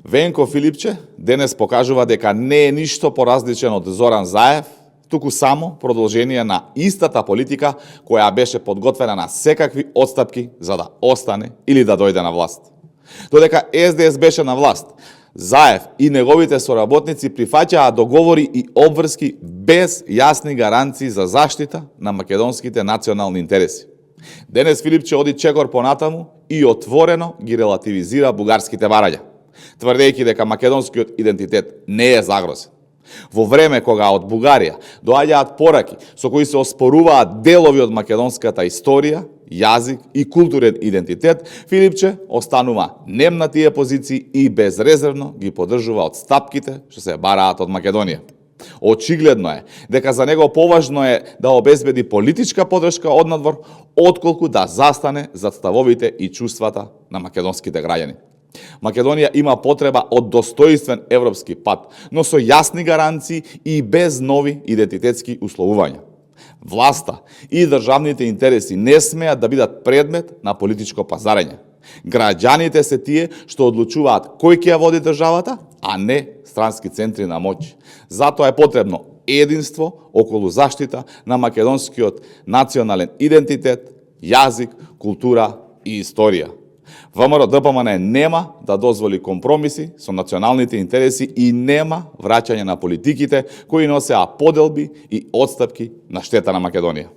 Венко Филипче денес покажува дека не е ништо поразличен од Зоран Заев, туку само продолжение на истата политика која беше подготвена на секакви отстапки за да остане или да дојде на власт. Додека СДС беше на власт, Заев и неговите соработници прифаќаа договори и обврски без јасни гаранции за заштита на македонските национални интереси. Денес Филипче оди чекор понатаму и отворено ги релативизира бугарските барања, тврдејќи дека македонскиот идентитет не е загрозен. Во време кога од Бугарија доаѓаат пораки со кои се оспоруваат делови од македонската историја, јазик и културен идентитет, Филипче останува нем на тие позиции и безрезервно ги поддржува отстапките што се бараат од Македонија. Очигледно е дека за него поважно е да обезбеди политичка поддршка однадвор, отколку да застане зад ставовите и чувствата на македонските граѓани. Македонија има потреба од достоинствен европски пат, но со јасни гаранции и без нови идентитетски условувања. Власта и државните интереси не смеат да бидат предмет на политичко пазарење. Граѓаните се тие што одлучуваат кој ќе ја води државата, а не странски центри на моќ. Затоа е потребно единство околу заштита на македонскиот национален идентитет, јазик, култура и историја. ВМРО-ДПМН нема да дозволи компромиси со националните интереси и нема враќање на политиките кои носеа поделби и отстапки на штета на Македонија.